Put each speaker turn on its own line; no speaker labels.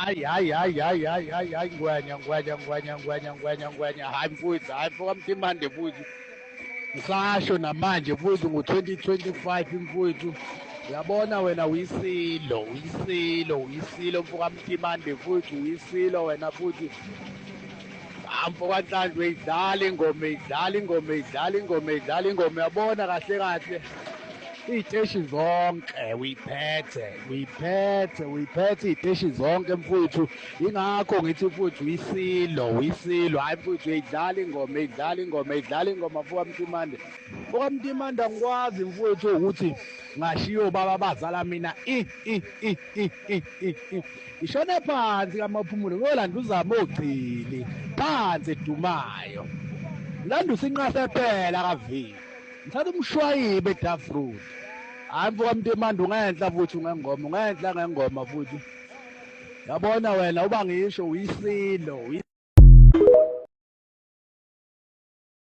Hayi hayi hayi hayi hayi hayi hayi, Ngwenya, Ngwenya, Ngwenya, Ngwenya, Ngwenya, Ngwenya. Hayi mfowethu, hayi mfoka Mtimande mfowethu. Ngisasho namanje mfowethu, ngo-2025 mfowethu, uyabona wena uyisilo, uyisilo, uyisilo mfoka Mtimande mfowethu, uyisilo wena futhi. Mfoka Nhlanhla, uyidlala ingoma, uyidlala ingoma, uyidlala ingoma, uyidlala ingoma. Uyabona kahle kahle iy'teshi zonke uyiphethe, uyiphethe, uyiphethe iy'teshi zonke mfowethu. Ingakho ngithi mfowethu uyisilo, uyisilo. Hhayi mfowethu, uyayidlala ingoma, uyidlala ingoma, uyidlala ingoma mfoka Mtimande. Mfoka Mtimande, angikwazi mfowethu ukuthi ngashiya obaba abazala mina i i i i i i i ngishone phansi kamaphumulo, ngiyolanda uzama ogcili phansi edumayo, landa usinqase phela kaviki, ngithatha umshwayibe eDafrood. Hayi mfoka Mtimande, ungenhla futhi ungengoma, ungenhla ngengoma futhi. Yabona wena, uba ngisho uyisilo.